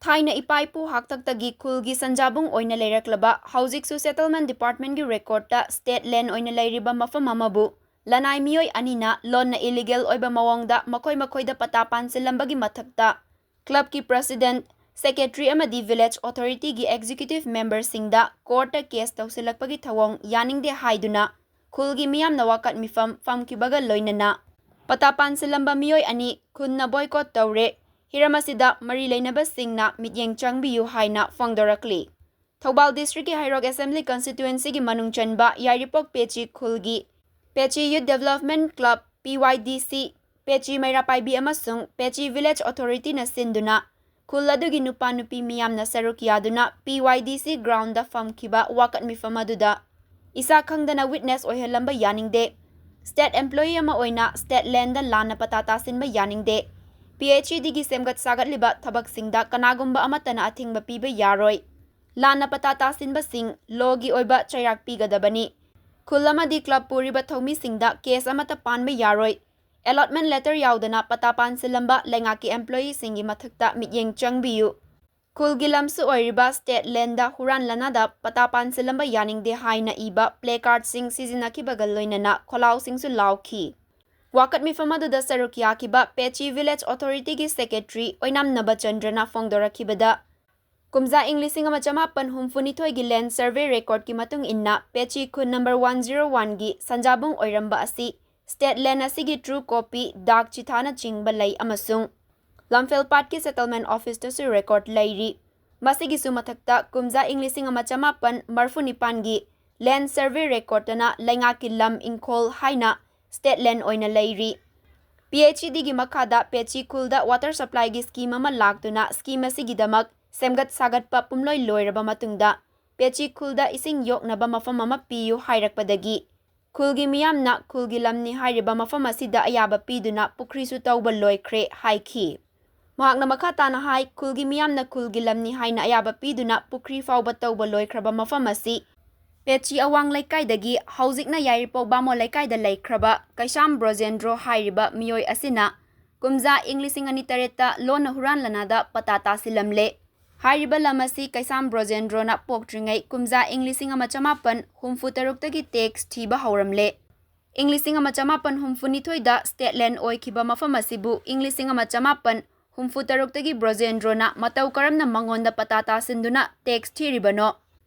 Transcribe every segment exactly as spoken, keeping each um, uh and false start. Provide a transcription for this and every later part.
ꯊꯥꯏꯅ ꯏꯄꯥ ꯏꯄꯨ ꯍꯥꯛꯇꯛꯇꯒꯤ ꯈꯨꯜꯒꯤ ꯁꯟꯖꯥꯕꯨꯡ ꯑꯣꯏꯅ ꯂꯩꯔꯛꯂꯕ, ꯍꯧꯖꯤꯛꯁꯨ settlement department ꯀꯤ record ꯇ state land ꯑꯣꯏꯅ ꯂꯩꯔꯤꯕ ꯃꯐꯝ ꯑꯃꯕꯨ ꯂꯅꯥꯏ ꯃꯤꯑꯣꯏ ꯑꯅꯤꯅ ꯂꯣꯟꯅ illegal ꯑꯣꯏꯕ ꯃꯑꯣꯡꯗ ꯃꯈꯣꯏ ꯃꯈꯣꯏꯗ ꯄꯇꯥ ꯄꯥꯟꯁꯤꯜꯂꯝꯕꯒꯤ ꯃꯊꯛꯇ club ꯀꯤ president, secretary ꯑꯃꯗꯤ village authority ꯒꯤ executive member ꯁꯤꯡꯗ court ꯇ case ꯇꯧꯁꯤꯜꯂꯛꯄꯒꯤ ꯊꯧꯑꯣꯡ ꯌꯥꯅꯤꯡꯗꯦ ꯍꯥꯏꯗꯨꯅ ꯈꯨꯜꯒꯤ ꯃꯤꯌꯥꯝꯅ ꯋꯥꯀꯠ ꯃꯤꯐꯝ ꯐꯝꯈꯤꯕꯒ ꯂꯣꯏꯅꯅ ꯄꯇꯥ ꯄꯥꯟꯁꯤꯜꯂꯝꯕ ꯃꯤꯑꯣꯏ ꯑꯅꯤ ꯈꯨꯟꯅ boycott ꯇꯧꯔꯦ꯫ ꯍꯤꯔꯝ ꯑꯁꯤꯗ ꯃꯔꯤ ꯂꯩꯅꯕꯁꯤꯡꯅ ꯃꯤꯠꯌꯦꯡ ꯆꯪꯕꯤꯌꯨ ꯍꯥꯏꯅ ꯐꯣꯡꯗꯣꯔꯛꯂꯤ꯫ ꯊꯧꯕꯥꯜ district ꯀꯤ ꯍꯩꯔꯣꯛ assembly constituency ꯒꯤ ꯃꯅꯨꯡ ꯆꯟꯕ ꯌꯥꯏꯔꯤꯄꯣꯛ ꯄꯦꯆꯤ ꯈꯨꯜꯒꯤ ꯄꯦꯆꯤ Youth Development Club, P Y D C, ꯄꯦꯆꯤ ꯃꯩꯔꯥ ꯄꯥꯏꯕꯤ ꯑꯃꯁꯨꯡ ꯄꯦꯆꯤ village authority ꯅ ꯁꯤꯟꯗꯨꯅ ꯈꯨꯜ ꯑꯗꯨꯒꯤ ꯅꯨꯄꯥ ꯅꯨꯄꯤ ꯃꯤꯌꯥꯝꯅ ꯁꯔꯨꯛ ꯌꯥꯗꯨꯅ P Y D C ground ꯗ ꯐꯝꯈꯤꯕ ꯋꯥꯀꯠ ꯃꯤꯐꯝ ꯑꯗꯨꯗ ꯏꯁꯥ ꯈꯪꯗꯅ witness ꯑꯣꯏꯍꯜꯂꯝꯕ ꯌꯥꯅꯤꯡꯗꯦ꯫ State employee ꯑꯃ ꯑꯣꯏꯅ state land ꯗ ꯂꯥꯟꯅ ꯄꯇꯥ ꯇꯥꯁꯤꯟꯕ ꯌꯥꯅꯤꯡꯗꯦ꯫ P H E D ꯒꯤ ꯁꯦꯝꯒꯠ ꯁꯥꯒꯠꯂꯤꯕ ꯊꯕꯛꯁꯤꯡꯗ ꯀꯅꯥꯒꯨꯝꯕ ꯑꯃꯠꯇꯅ ꯑꯊꯤꯡꯕ ꯄꯤꯕ ꯌꯥꯔꯣꯏ꯫ ꯂꯥꯟꯅ ꯄꯇꯥ ꯇꯥꯁꯤꯟꯕꯁꯤꯡ law ꯒꯤ ꯑꯣꯏꯕ ꯆꯩꯔꯥꯛ ꯄꯤꯒꯗꯕꯅꯤ꯫ ꯈꯨꯜ ꯑꯃꯗꯤ club ꯄꯨꯔꯤꯕ ꯊꯧꯃꯤꯁꯤꯡꯗ case ꯑꯃꯠꯇ ꯄꯥꯟꯕ ꯌꯥꯔꯣꯏ꯫ Allotment letter ꯌꯥꯎꯗꯅ ꯄꯇꯥ ꯄꯥꯟꯁꯤꯜꯂꯝꯕ ꯂꯩꯉꯥꯛꯀꯤ employee ꯁꯤꯡꯒꯤ ꯃꯊꯛꯇ ꯃꯤꯠꯌꯦꯡ ꯆꯪꯕꯤꯌꯨ꯫ ꯈꯨꯜꯒꯤ ꯂꯝꯁꯨ ꯑꯣꯏꯔꯤꯕ state land ꯗ ꯍꯨꯔꯥꯟ ꯂꯥꯟꯅꯗ ꯄꯇꯥ ꯄꯥꯟꯁꯤꯜꯂꯝꯕ ꯌꯥꯅꯤꯡꯗꯦ ꯍꯥꯏꯅ ꯏꯕ placard ꯁꯤꯡ ꯁꯤꯖꯤꯟꯅꯈꯤꯕꯒ ꯂꯣꯏꯅꯅ ꯈꯣꯜꯂꯥꯎꯁꯤꯡꯁꯨ ꯂꯥꯎꯈꯤ꯫ ꯋꯥꯀꯠ ꯃꯤꯐꯝ ꯑꯗꯨꯗ ꯁꯔꯨꯛ ꯌꯥꯈꯤꯕ ꯄꯦꯆꯤ village authority ꯒꯤ secretary ꯑꯣꯏꯅꯥꯝ ꯅꯕꯆꯟꯗ꯭ꯔꯅ ꯐꯣꯡꯗꯣꯔꯛꯈꯤꯕꯗ, ꯀꯨꯝꯖꯥ ꯏꯪ ꯂꯤꯁꯤꯡ ꯑꯃ ꯆꯃꯥꯄꯟ ꯍꯨꯝꯐꯨ ꯅꯤꯊꯣꯏ ꯒꯤ land survey record ꯀꯤ ꯃꯇꯨꯡ ꯏꯟꯅ ꯄꯦꯆꯤ ꯈꯨꯟ number one zero one ꯒꯤ ꯁꯟꯖꯥꯕꯨꯡ ꯑꯣꯏꯔꯝꯕ ꯑꯁꯤ state land ꯑꯁꯤꯒꯤ true copy, ꯗꯥꯛ ꯆꯤꯊꯥꯅꯆꯤꯡꯕ ꯂꯩ ꯑꯃꯁꯨꯡ ꯂꯝꯐꯦꯜ ꯄꯥꯠꯀꯤ settlement office ꯇꯁꯨ record ꯂꯩꯔꯤ꯫ ꯃꯁꯤꯒꯤꯁꯨ ꯃꯊꯛꯇ ꯀꯨꯝꯖꯥ ꯏꯪ ꯂꯤꯁꯤꯡ ꯑꯃ ꯆꯃꯥꯄꯟ ꯃꯔꯤꯐꯨ ꯅꯤꯄꯥꯟ ꯒꯤ land survey record ꯇꯅ ꯂꯩꯉꯥꯛꯀꯤ ꯂꯝ ꯏꯪꯈꯣꯜ ꯍꯥꯏꯅ state land ꯑꯣꯏꯅ ꯂꯩꯔꯤ꯫ P H E D ꯒꯤ ꯃꯈꯥꯗ ꯄꯦꯆꯤ ꯈꯨꯜꯗ water supply ꯒꯤ scheme ꯑꯃ ꯂꯥꯛꯇꯨꯅ scheme ꯑꯁꯤꯒꯤꯗꯃꯛ ꯁꯦꯝꯒꯠ ꯁꯥꯒꯠꯄ ꯄꯨꯝꯂꯣꯏ ꯂꯣꯏꯔꯕ ꯃꯇꯨꯡꯗ ꯄꯦꯆꯤ ꯈꯨꯜꯗ ꯏꯁꯤꯡ ꯌꯣꯛꯅꯕ ꯃꯐꯝ ꯑꯃ ꯄꯤꯌꯨ ꯍꯥꯏꯔꯛꯄꯗꯒꯤ ꯈꯨꯜꯒꯤ ꯃꯤꯌꯥꯝꯅ ꯈꯨꯜꯒꯤ ꯂꯝꯅꯤ ꯍꯥꯏꯔꯤꯕ ꯃꯐꯝ ꯑꯁꯤꯗ ꯑꯌꯥꯕ ꯄꯤꯗꯨꯅ ꯄꯨꯈ꯭ꯔꯤꯁꯨ ꯇꯧꯕ ꯂꯣꯏꯈ꯭ꯔꯦ ꯍꯥꯏꯈꯤ꯫ ꯃꯍꯥꯛꯅ ꯃꯈꯥ ꯇꯥꯅ ꯍꯥꯏ, ꯈꯨꯜꯒꯤ ꯃꯤꯌꯥꯝꯅ ꯈꯨꯜꯒꯤ ꯂꯝꯅꯤ ꯍꯥꯏꯅ ꯑꯌꯥꯕ ꯄꯤꯗꯨꯅ ꯄꯨꯈ꯭ꯔꯤ ꯐꯥꯎꯕ ꯇꯧꯕ ꯂꯣꯏꯈ꯭ꯔꯕ ꯃꯐꯝ ꯑꯁꯤ ꯄꯦꯆꯤ ꯑꯋꯥꯡ ꯂꯩꯀꯥꯏꯗꯒꯤ ꯍꯧꯖꯤꯛꯅ ꯌꯥꯏꯔꯤꯄꯣꯛ ꯕꯥꯃꯣꯟ ꯂꯩꯀꯥꯏꯗ ꯂꯩꯈ꯭ꯔꯕ ꯀꯩꯁꯥꯝ ꯕ꯭ꯔꯣꯖꯦꯟꯗ꯭ꯔꯣ ꯍꯥꯏꯔꯤꯕ ꯃꯤꯑꯣꯏ ꯑꯁꯤꯅ ꯀꯨꯝꯖꯥ ꯏꯪ ꯂꯤꯁꯤꯡ ꯑꯅꯤ ꯇꯔꯦꯠꯇ ꯂꯣꯟꯅ ꯍꯨꯔꯥꯟ ꯂꯅꯥꯗ ꯄꯇꯥ ꯇꯥꯁꯤꯜꯂꯝꯂꯦ꯫ ꯍꯥꯏꯔꯤꯕ ꯂꯝ ꯑꯁꯤ ꯀꯩꯁꯥꯝ ꯕ꯭ꯔꯣꯖꯦꯟꯗ꯭ꯔꯣꯅ ꯄꯣꯛꯇ꯭ꯔꯤꯉꯩ ꯀꯨꯝꯖꯥ ꯏꯪ ꯂꯤꯁꯤꯡ ꯑꯃ ꯆꯃꯥꯄꯟ ꯍꯨꯝꯐꯨ ꯇꯔꯨꯛꯇꯒꯤ ꯇꯦꯛꯁ ꯊꯤꯕ ꯍꯧꯔꯝꯂꯦ꯫ ꯏꯪ ꯂꯤꯁꯤꯡ ꯑꯃ ꯆꯃꯥꯄꯟ ꯍꯨꯝꯐꯨ ꯅꯤꯊꯣꯏꯗ ꯁ꯭ꯇꯦꯠ ꯂꯦꯟ ꯑꯣꯏꯈꯤꯕ ꯃꯐꯝ ꯑꯁꯤꯕꯨ ꯏꯪ ꯂꯤꯁꯤꯡ ꯑꯃ ꯆꯃꯥꯄꯟ ꯍꯨꯝꯐꯨ ꯇꯔꯨꯛꯇꯒꯤ ꯕ꯭ꯔꯣꯖꯦꯟꯗ꯭ꯔꯣꯅ ꯃꯇꯧ ꯀꯔꯝꯅ ꯃꯉꯣꯟꯗ ꯄꯇꯥ ꯇꯥꯁꯤꯟꯗꯨꯅ ꯇꯦꯛꯁ ꯊꯤꯔꯤꯕꯅꯣ?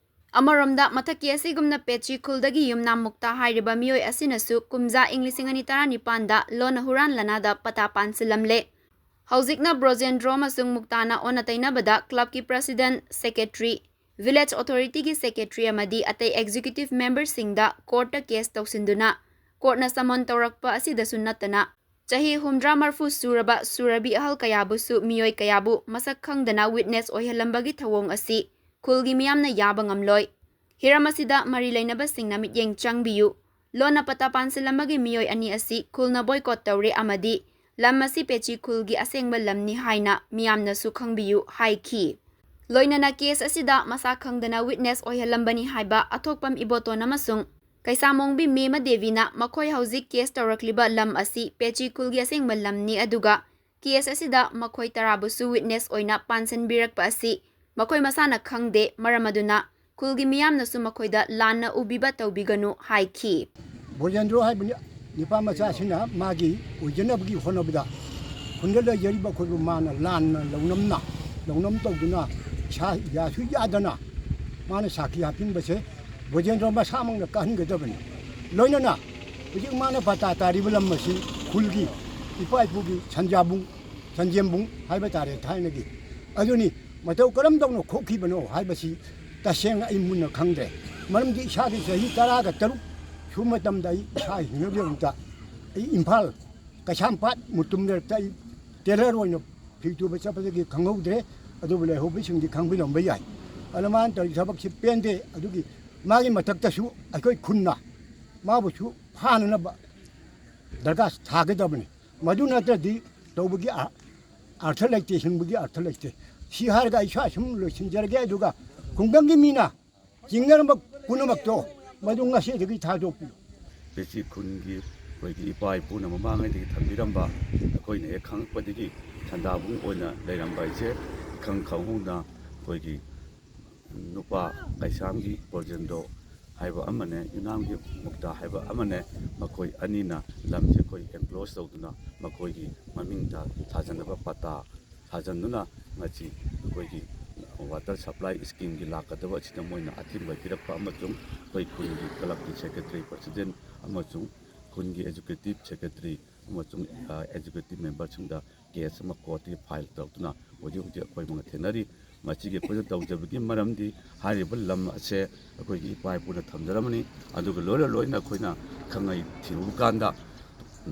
ꯑꯃꯔꯣꯝꯗ, ꯃꯊꯛꯀꯤ ꯑꯁꯤꯒꯨꯝꯅ ꯄꯦꯆꯤ ꯈꯨꯜꯗꯒꯤ ꯌꯨꯝꯅꯥꯝ ꯃꯨꯛꯇꯥ ꯍꯥꯏꯔꯤꯕ ꯃꯤꯑꯣꯏ ꯑꯁꯤꯅꯁꯨ ꯀꯨꯝꯖꯥ ꯏꯪ ꯂꯤꯁꯤꯡ ꯑꯅꯤ ꯇꯔꯥꯅꯤꯄꯥꯟꯗ ꯂꯣꯟꯅ ꯍꯨꯔꯥꯟ ꯂꯅꯥꯗ ꯄꯇꯥ ꯄꯥꯟꯁꯤꯜꯂꯝꯂꯦ꯫ ꯍꯧꯖꯤꯛꯅ ꯕ꯭ꯔꯣꯖꯦꯟꯗ꯭ꯔꯣ ꯑꯃꯁꯨꯡ ꯃꯨꯛꯇꯥꯅ ꯑꯣꯟꯅ ꯇꯩꯅꯕꯗ ꯀ꯭ꯂꯕꯀꯤ ꯄ꯭ꯔꯁꯤꯗꯦꯟꯠ, ꯁꯦꯀ꯭ꯔꯦꯇꯔꯤ, ꯚꯤꯂꯦꯖ ꯑꯣꯊꯣꯔꯤꯇꯤꯒꯤ ꯁꯦꯀ꯭ꯔꯦꯇꯔꯤ ꯑꯃꯗꯤ ꯑꯇꯩ ꯑꯦꯛꯖꯤꯀ꯭ꯌꯨꯇꯤꯚ ꯃꯦꯝꯕꯔꯁꯤꯡꯗ ꯀꯣꯔꯠꯇ ꯀꯦꯁ ꯇꯧꯁꯤꯟꯗꯨꯅ ꯀꯣꯔꯠꯅ ꯁꯃꯟ ꯇꯧꯔꯛꯄ ꯑꯁꯤꯗꯁꯨ ꯅꯠꯇꯅ, ꯆꯍꯤ ꯍꯨꯝꯗ꯭ꯔꯥ ꯃꯔꯐꯨ ꯁꯨꯔꯕ ꯁꯨꯔꯕꯤ ꯑꯍꯜ ꯀꯌꯥꯕꯨꯁꯨ ꯃꯤꯑꯣꯏ ꯀꯌꯥꯕꯨ ꯃꯁꯛ ꯈꯪꯗꯅ ꯋꯤꯠꯅꯦꯁ ꯑꯣꯏꯍꯜꯂꯝꯕꯒꯤ ꯊꯧꯑꯣꯡ ꯑꯁꯤ ꯈꯨꯜꯒꯤ ꯃꯤꯌꯥꯝꯅ ꯌꯥꯕ ꯉꯝꯂꯣꯏ꯫ ꯍꯤꯔꯝ ꯑꯁꯤꯗ ꯃꯔꯤ ꯂꯩꯅꯕꯁꯤꯡꯅ ꯃꯤꯠꯌꯦꯡ ꯆꯪꯕꯤꯌꯨ꯫ ꯂꯣꯟꯅ ꯄꯇꯥ ꯄꯥꯟꯁꯤꯜꯂꯝꯕꯒꯤ ꯃꯤꯑꯣꯏ ꯑꯅꯤ ꯑꯁꯤ ꯈꯨꯜꯅ ꯕꯣꯏꯀꯣꯠ ꯇꯧꯔꯦ ꯑꯃꯗꯤ ꯂꯝ ꯑꯁꯤ ꯄꯦꯆꯤ ꯈꯨꯜꯒꯤ ꯑꯁꯦꯡꯕ ꯂꯝꯅꯤ ꯍꯥꯏꯅ ꯃꯤꯌꯥꯝꯅꯁꯨ ꯈꯪꯕꯤꯌꯨ ꯍꯥꯏꯈꯤ꯫ ꯂꯣꯏꯅꯅ ꯀꯦꯁ ꯑꯁꯤꯗ ꯃꯁꯥ ꯈꯪꯗꯅ ꯋꯤꯠꯅꯦꯁ ꯑꯣꯏꯍꯜꯂꯝꯕꯅꯤ ꯍꯥꯏꯕ ꯑꯊꯣꯛꯄꯝ ꯏꯕꯣꯇꯣꯟ ꯑꯃꯁꯨꯡ ꯀꯩꯁꯥꯃꯣꯡꯕꯤ ꯃꯦꯃ ꯗꯦꯕꯤꯅ ꯃꯈꯣꯏ ꯍꯧꯖꯤꯛ ꯀꯦꯁ ꯇꯧꯔꯛꯂꯤꯕ ꯂꯝ ꯑꯁꯤ ꯄꯦꯆꯤ ꯈꯨꯜꯒꯤ ꯑꯁꯦꯡꯕ ꯂꯝꯅꯤ, ꯑꯗꯨꯒ ꯀꯦꯁ ꯑꯁꯤꯗ ꯃꯈꯣꯏ ꯇꯔꯥꯕꯨꯁꯨ ꯋꯤꯠꯅꯦꯁ ꯑꯣꯏꯅ ꯄꯥꯟꯁꯤꯟꯕꯤꯔꯛꯄ ꯑꯁꯤ ꯃꯈꯣꯏ ꯃꯁꯥꯅ ꯈꯪꯗꯦ, ꯃꯔꯝ ꯑꯗꯨꯅ ꯈꯨꯜꯒꯤ ꯃꯤꯌꯥꯝꯅꯁꯨ ꯃꯈꯣꯏꯗ ꯂꯥꯟꯅ ꯎꯕꯤꯕ ꯇꯧꯕꯤꯒꯅꯨ ꯍꯥꯏꯈꯤ꯫ ꯕ꯭ꯔꯣꯖꯦꯟꯗ꯭ꯔꯣ ꯍꯥꯏꯕ ꯅꯨꯄꯥ ꯃꯆꯥꯁꯤꯅ ꯃꯥꯒꯤ ꯑꯣꯏꯖꯅꯕꯒꯤ ꯍꯣꯠꯅꯕꯗ ꯈꯨꯟꯗ ꯂꯩꯖꯔꯤꯕ ꯑꯩꯈꯣꯏꯕꯨ ꯃꯥꯅ ꯂꯥꯟꯅ ꯂꯧꯅꯝꯅ ꯂꯧꯅꯝ ꯇꯧꯗꯨꯅ ꯏꯁꯥ ꯌꯥꯁꯨ ꯌꯥꯗꯅ ꯃꯥꯅ ꯁꯥꯈꯤ ꯍꯥꯞꯆꯤꯟꯕꯁꯦ ꯕ꯭ꯔꯣꯖꯦꯟꯗ꯭ꯔꯣ ꯃꯁꯥꯃꯛꯅ ꯀꯥꯍꯟꯒꯗꯕꯅꯤ꯫ ꯂꯣꯏꯅꯅ ꯍꯧꯖꯤꯛ ꯃꯥꯅ ꯄꯇꯥ ꯇꯥꯔꯤꯕ ꯂꯝ ꯑꯁꯤ ꯈꯨꯜꯒꯤ ꯏꯄꯥ ꯏꯄꯨꯒꯤ ꯁꯟꯖꯥꯕꯨꯡ, ꯁꯟꯖꯦꯝꯕꯨꯡ ꯍꯥꯏꯕ ꯇꯥꯔꯦ ꯊꯥꯏꯅꯒꯤ꯫ ꯑꯗꯨꯅꯤ ꯃꯇꯧ ꯀꯔꯝ ꯇꯧꯅ ꯈꯣꯛꯈꯤꯕꯅꯣ ꯍꯥꯏꯕꯁꯤ ꯇꯁꯦꯡꯅ ꯑꯩ ꯃꯨꯟꯅ ꯈꯪꯗ꯭ꯔꯦ꯫ ꯃꯔꯝꯗꯤ ꯏꯁꯥꯒꯤ ꯆꯍꯤ ꯇꯔꯥꯒ ꯇꯔꯨꯛ ꯁꯨꯕ ꯃꯇꯝꯗ ꯑꯩ ꯏꯁꯥ ꯍꯤꯡꯅꯕꯒꯤꯗꯃꯛꯇ ꯑꯩ ꯏꯝꯐꯥꯜ ꯀꯩꯁꯥꯝꯄꯥꯠ ꯃꯨꯇꯨꯝ ꯂꯩꯔꯛꯇ ꯑꯩ ꯇꯦꯂꯔ ꯑꯣꯏꯅ ꯐꯤ ꯇꯨꯕ ꯆꯠꯄꯗꯒꯤ ꯈꯪꯍꯧꯗ꯭ꯔꯦ꯫ ꯑꯗꯨꯕꯨ ꯂꯩꯍꯧꯕꯁꯤꯡꯗꯤ ꯈꯪꯕꯤꯔꯝꯕ ꯌꯥꯏ꯫ ꯑꯗꯨ ꯃꯥꯅ ꯇꯧꯔꯤ ꯊꯕꯛꯁꯤ ꯄꯦꯟꯗꯦ꯫ ꯑꯗꯨꯒꯤ ꯃꯥꯒꯤ ꯃꯊꯛꯇꯁꯨ ꯑꯩꯈꯣꯏ ꯈꯨꯟꯅ ꯃꯥꯕꯨꯁꯨ ꯐꯥꯅꯅꯕ ꯗꯔꯀꯥꯔ ꯊꯥꯒꯗꯕꯅꯤ꯫ ꯃꯗꯨ ꯅꯠꯇ꯭ꯔꯗꯤ ꯇꯧꯕꯒꯤ ꯑ-, ꯑꯔꯊ ꯂꯩꯇꯦ, ꯍꯤꯡꯕꯒꯤ ꯑꯔꯊ ꯂꯩꯇꯦ꯫ ꯁꯤ ꯍꯥꯏꯔꯒ ꯑꯩ ꯁ꯭ꯋꯥꯏ ꯁꯨꯝ ꯂꯣꯏꯁꯤꯟꯖꯔꯒꯦ꯫ ꯑꯗꯨꯒ ꯈꯨꯡꯒꯪꯒꯤ ꯃꯤꯅ ꯆꯤꯡꯅꯔꯝꯕ ꯄꯨꯝꯅꯃꯛꯇꯣ ꯃꯗꯨ ꯉꯁꯤꯗꯒꯤ ꯊꯥꯗꯣꯛꯄꯤꯌꯨ꯫ ꯄꯦꯆꯤ ꯈꯨꯟꯒꯤ ꯑꯩꯈꯣꯏꯒꯤ ꯏꯄꯥ ꯏꯄꯨꯅ ꯃꯃꯥꯡꯉꯩꯗꯒꯤ ꯊꯝꯕꯤꯔꯝꯕ, ꯑꯩꯈꯣꯏꯅ ꯍꯦꯛ ꯈꯪꯉꯛꯄꯗꯒꯤ ꯁꯟꯗꯥꯕꯨꯡ ꯑꯣꯏꯅ ꯂꯩꯔꯝꯕ ꯍꯥꯏꯁꯦ, ꯏꯈꯪ ꯈꯪꯍꯧꯅ ꯑꯩꯈꯣꯏꯒꯤ ꯅꯨꯄꯥ ꯀꯩꯁꯥꯝꯒꯤ ꯕ꯭ꯔꯣꯖꯦꯟꯗ꯭ꯔꯣ ꯍꯥꯏꯕ ꯑꯃꯅꯦ, ꯌꯨꯅꯥꯝꯒꯤ ꯃꯨꯛꯇꯥ ꯍꯥꯏꯕ ꯑꯃꯅꯦ, ꯃꯈꯣꯏ ꯑꯅꯤꯅ ꯂꯝꯁꯦ ꯑꯩꯈꯣꯏ ꯑꯦꯟꯀ꯭ꯂꯣꯁ ꯇꯧꯗꯨꯅ ꯃꯈꯣꯏꯒꯤ ꯃꯃꯤꯡꯗ ꯊꯥꯖꯅꯕ ꯄꯇꯥ ꯊꯥꯖꯟꯗꯨꯅ ꯉꯁꯤ ꯑꯩꯈꯣꯏꯒꯤ ꯋꯥꯇꯔ ꯁꯄ꯭ꯂꯥꯏ ꯁ꯭ꯀꯤꯝꯒꯤ ꯂꯥꯛꯀꯗꯕ ꯑꯁꯤꯗ ꯃꯣꯏꯅ ꯑꯊꯤꯡꯕ ꯄꯤꯔꯛꯄ ꯑꯃꯁꯨꯡ ꯑꯩꯈꯣꯏ ꯈꯨꯟꯒꯤ ꯀ꯭ꯂꯕꯀꯤ ꯁꯦꯀ꯭ꯔꯦꯇꯔꯤ, ꯄ꯭ꯔꯁꯤꯗꯦꯟ ꯑꯃꯁꯨꯡ ꯈꯨꯟꯒꯤ ꯑꯦꯖꯨꯀꯦꯇꯤꯞ ꯁꯦꯀ꯭ꯔꯦꯇꯔꯤ ꯑꯃꯁꯨꯡ, ꯑ, ꯑꯦꯖꯨꯀꯦꯇꯤꯞ ꯃꯦꯝꯕꯔꯁꯤꯡꯗ ꯀꯦꯁ ꯑꯃ ꯀꯣꯔꯠꯇꯒꯤ ꯐꯥꯏꯜ ꯇꯧꯗꯨꯅ ꯍꯧꯖꯤꯛ ꯍꯧꯖꯤꯛ ꯑꯩꯈꯣꯏ ꯃꯉꯥ ꯊꯦꯡꯅꯔꯤ꯫ ꯃꯁꯤꯒꯤ ꯑꯩꯈꯣꯏꯅ ꯇꯧꯖꯕꯒꯤ ꯃꯔꯝꯗꯤ ꯍꯥꯏꯔꯤꯕ ꯂꯝ ꯑꯁꯦ ꯑꯩꯈꯣꯏꯒꯤ ꯏꯄꯥ ꯏꯄꯨꯅ ꯊꯝꯖꯔꯝꯕꯅꯤ꯫ ꯑꯗꯨꯒ ꯂꯣꯏꯅ ꯂꯣꯏꯅ ꯑꯩꯈꯣꯏꯅ ꯈꯪꯉꯩ ꯊꯤꯔꯨꯕ ꯀꯥꯟꯗ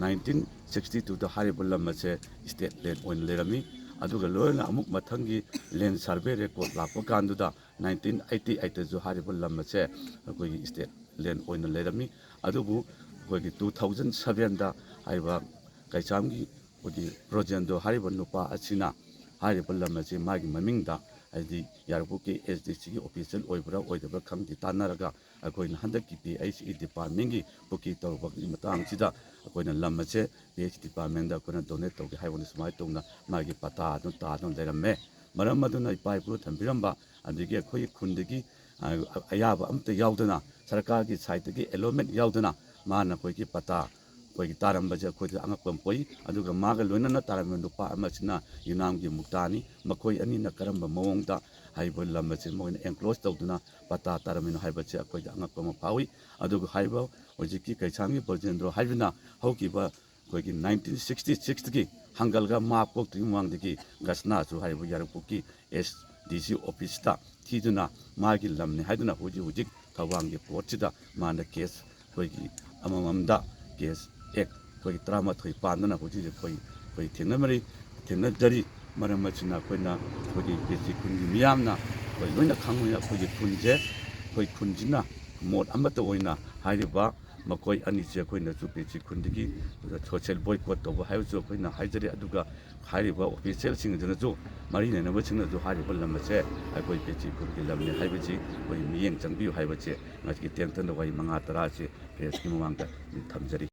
ꯅꯥꯏꯟꯇꯤꯟ ꯁꯤꯛꯁꯇꯤ ꯇꯨꯗ ꯍꯥꯏꯔꯤꯕ ꯂꯝ ꯑꯁꯦ ꯁ꯭ꯇꯦꯠ ꯂꯦꯟ ꯑꯣꯏꯅ ꯂꯩꯔꯝꯃꯤ꯫ ꯑꯗꯨꯒ ꯂꯣꯏꯅ ꯑꯃꯨꯛ ꯃꯊꯪꯒꯤ ꯂꯦꯟ ꯁꯔꯚꯦ ꯔꯦꯀꯣꯔꯠ ꯂꯥꯛꯄ ꯀꯥꯟꯗꯨꯗ ꯅꯥꯏꯟꯇꯤꯟ ꯑꯩꯠꯇꯤ ꯑꯩꯠꯇꯁꯨ ꯍꯥꯏꯔꯤꯕ ꯂꯝ ꯑꯁꯦ ꯑꯩꯈꯣꯏꯒꯤ ꯁ꯭ꯇꯦꯠ ꯂꯦꯟ ꯑꯣꯏꯅ ꯂꯩꯔꯝꯃꯤ꯫ ꯑꯗꯨꯕꯨ ꯑꯩꯈꯣꯏꯒꯤ ꯇꯨ ꯊꯥꯎꯖꯟ ꯁꯚꯦꯟꯗ ꯍꯥꯏꯔꯤꯕ ꯀꯩꯁꯥꯝꯒꯤ ꯑꯩꯈꯣꯏꯒꯤ ꯕ꯭ꯔꯣꯖꯦꯟꯗ꯭ꯔꯣ ꯍꯥꯏꯔꯤꯕ ꯅꯨꯄꯥ ꯑꯁꯤꯅ ꯍꯥꯏꯔꯤꯕ ꯂꯝ ꯑꯁꯤ ꯃꯥꯒꯤ ꯃꯃꯤꯡꯗ, ꯍꯥꯏꯗꯤ ꯌꯥꯏꯔꯤꯄꯣꯛꯀꯤ ꯑꯦꯁ ꯗꯤ ꯁꯤꯒꯤ ꯑꯣꯐꯤꯁꯤꯌꯦꯜ ꯑꯣꯏꯕ꯭ꯔꯥ ꯑꯣꯏꯗꯕ꯭ꯔꯥ ꯈꯪꯗꯦ, ꯇꯥꯟꯅꯔꯒ ꯑꯩꯈꯣꯏꯅ ꯍꯟꯗꯛꯀꯤ ꯄꯤ ꯑꯩꯆ ꯏ ꯗꯤꯄꯥꯔꯠꯃꯦꯟꯒꯤ ꯄꯨꯛꯀꯤ ꯇꯧꯔꯛꯄꯒꯤ ꯃꯇꯥꯡꯁꯤꯗ ꯑꯩꯈꯣꯏꯅ ꯂꯝ ꯑꯁꯦ ꯄꯤ ꯑꯩꯆ ꯗꯤꯄꯥꯔꯠꯃꯦꯟꯗ ꯑꯩꯈꯣꯏꯅ ꯗꯣꯅꯦꯠ ꯇꯧꯒꯦ ꯍꯥꯏꯕꯅꯤ꯫ ꯁꯨꯃꯥꯏꯅ ꯇꯧꯅ ꯃꯥꯒꯤ ꯄꯇꯥ ꯑꯗꯨꯝ ꯇꯥꯗꯨꯅ ꯂꯩꯔꯝꯃꯦ꯫ ꯃꯔꯝ ꯑꯗꯨꯅ ꯏꯄꯥ ꯏꯄꯨꯅ ꯊꯝꯕꯤꯔꯝꯕ, ꯑꯗꯒꯤ ꯑꯩꯈꯣꯏꯒꯤ ꯈꯨꯟꯗꯒꯤ, ꯑ, ꯑꯌꯥꯕ ꯑꯝꯇ ꯌꯥꯎꯗꯅ, ꯁꯔꯀꯥꯔꯒꯤ ꯁꯥꯏꯠꯇꯒꯤ ꯑꯦꯂꯣꯠꯃꯦꯟ ꯌꯥꯎꯗꯅ ꯃꯥꯅ ꯑꯩꯈꯣꯏꯒꯤ ꯄꯇꯥ ꯑꯩꯈꯣꯏꯒꯤ ꯇꯥꯔꯝꯕꯁꯦ ꯑꯩꯈꯣꯏꯗ ꯑꯉꯛꯄ ꯑꯃ ꯄꯣꯛꯏ꯫ ꯑꯗꯨꯒ ꯃꯥꯒ ꯂꯣꯏꯅꯅ ꯇꯥꯔꯝꯕ ꯅꯨꯄꯥ ꯑꯃꯁꯤꯅ ꯌꯨꯅꯥꯝꯒꯤ ꯃꯨꯛꯇꯥꯅꯤ꯫ ꯃꯈꯣꯏ ꯑꯅꯤꯅ ꯀꯔꯝꯕ ꯃꯑꯣꯡꯗ ꯍꯥꯏꯔꯤꯕ ꯂꯝ ꯑꯁꯤ ꯃꯈꯣꯏꯅ ꯑꯦꯟꯀ꯭ꯂꯣꯁ ꯇꯧꯗꯨꯅ ꯄꯇꯥ ꯇꯥꯔꯝꯃꯤꯅꯣ ꯍꯥꯏꯕꯁꯦ ꯑꯩꯈꯣꯏꯗ ꯑꯉꯛꯄ ꯑꯃ ꯐꯥꯎꯏ꯫ ꯑꯗꯨꯒ ꯍꯥꯏꯔꯤꯕ ꯍꯧꯖꯤꯛꯀꯤ ꯀꯩꯁꯥꯝꯒꯤ ꯕ꯭ꯔꯣꯖꯦꯟꯗ꯭ꯔꯣ ꯍꯥꯏꯕꯅ ꯍꯧꯈꯤꯕ ꯑꯩꯈꯣꯏꯒꯤ ꯅꯥꯏꯟꯇꯤꯟ ꯁꯤꯛꯁꯇꯤ ꯁꯤꯛꯁꯇꯒꯤ ꯍꯪꯒꯜꯒ ꯃꯥ ꯄꯣꯛꯇ꯭ꯔꯤꯉꯩ ꯃꯃꯥꯡꯗꯒꯤ ꯒꯁꯅꯥꯁꯨ ꯍꯥꯏꯔꯤꯕ ꯌꯥꯏꯔꯤꯄꯣꯛꯀꯤ ꯑꯦꯁ ꯗꯤ ꯁꯤ ꯑꯣꯐꯤꯁꯇ ꯊꯤꯗꯨꯅ ꯃꯥꯒꯤ ꯂꯝꯅꯤ ꯍꯥꯏꯗꯨꯅ ꯍꯧꯖꯤꯛ ꯍꯧꯖꯤꯛ ꯊꯧꯕꯥꯜꯒꯤ ꯀꯣꯔꯠꯁꯤꯗ ꯃꯥꯅ ꯀꯦꯁ ꯑꯩꯈꯣꯏꯒꯤ ꯑꯃꯃꯝꯗ ꯀꯦꯁ ꯑꯦꯛ ꯑꯩꯈꯣꯏꯒꯤ ꯇꯔꯥꯃꯥꯊꯣꯏ ꯄꯥꯟꯗꯨꯅ ꯍꯧꯖꯤꯛ ꯍꯧꯖꯤꯛ ꯑꯩꯈꯣꯏ, ꯑꯩꯈꯣꯏ ꯊꯦꯡꯅꯃꯔꯤ, ꯊꯦꯡꯅꯖꯔꯤ꯫ ꯃꯔꯝ ꯑꯁꯤꯅ ꯑꯩꯈꯣꯏꯅ ꯑꯩꯈꯣꯏꯒꯤ ꯕꯤ ꯁꯤ ꯈꯨꯟꯒꯤ ꯃꯤꯌꯥꯝꯅ ꯑꯩꯈꯣꯏ ꯂꯣꯏꯅ ꯈꯪꯕꯅꯤꯅ ꯑꯩꯈꯣꯏꯒꯤ ꯈꯨꯟꯁꯦ, ꯑꯩꯈꯣꯏ ꯈꯨꯟꯁꯤꯅ ꯃꯣꯠ ꯑꯃꯠꯇ ꯑꯣꯏꯅ ꯍꯥꯏꯔꯤꯕ ꯃꯈꯣꯏ ꯑꯅꯤꯁꯦ ꯑꯩꯈꯣꯏꯅꯁꯨ ꯄꯤ ꯁꯤ ꯈꯨꯟꯗꯒꯤ ꯁꯣꯁꯦꯜ ꯕꯣꯏꯀꯣꯠ ꯇꯧꯕ ꯍꯥꯏꯕꯁꯨ ꯑꯩꯈꯣꯏꯅ ꯍꯥꯏꯖꯔꯤ꯫ ꯑꯗꯨꯒ ꯍꯥꯏꯔꯤꯕ ꯑꯣꯐꯤꯁꯤꯌꯦꯜꯁꯤꯡ ꯑꯗꯨꯅꯁꯨ, ꯃꯔꯤ ꯂꯩꯅꯕꯁꯤꯡꯅꯁꯨ ꯍꯥꯏꯔꯤꯕ ꯂꯝ ꯑꯁꯦ ꯑꯩꯈꯣꯏ ꯄꯤ ꯁꯤ ꯈꯨꯟꯒꯤ ꯂꯝꯅꯤ ꯍꯥꯏꯕꯁꯤ ꯑꯩꯈꯣꯏ ꯃꯤꯠꯌꯦꯡ ꯆꯪꯕꯤꯌꯨ ꯍꯥꯏꯕꯁꯦ ꯉꯁꯤꯒꯤ ꯇꯦꯟꯇꯅ ꯋꯥꯍꯩ ꯃꯉꯥ ꯇꯔꯥ ꯑꯁꯤ ꯄ꯭ꯔꯦꯁꯀꯤ ꯃꯃꯥꯡꯗ ꯊꯝꯖꯔꯤ꯫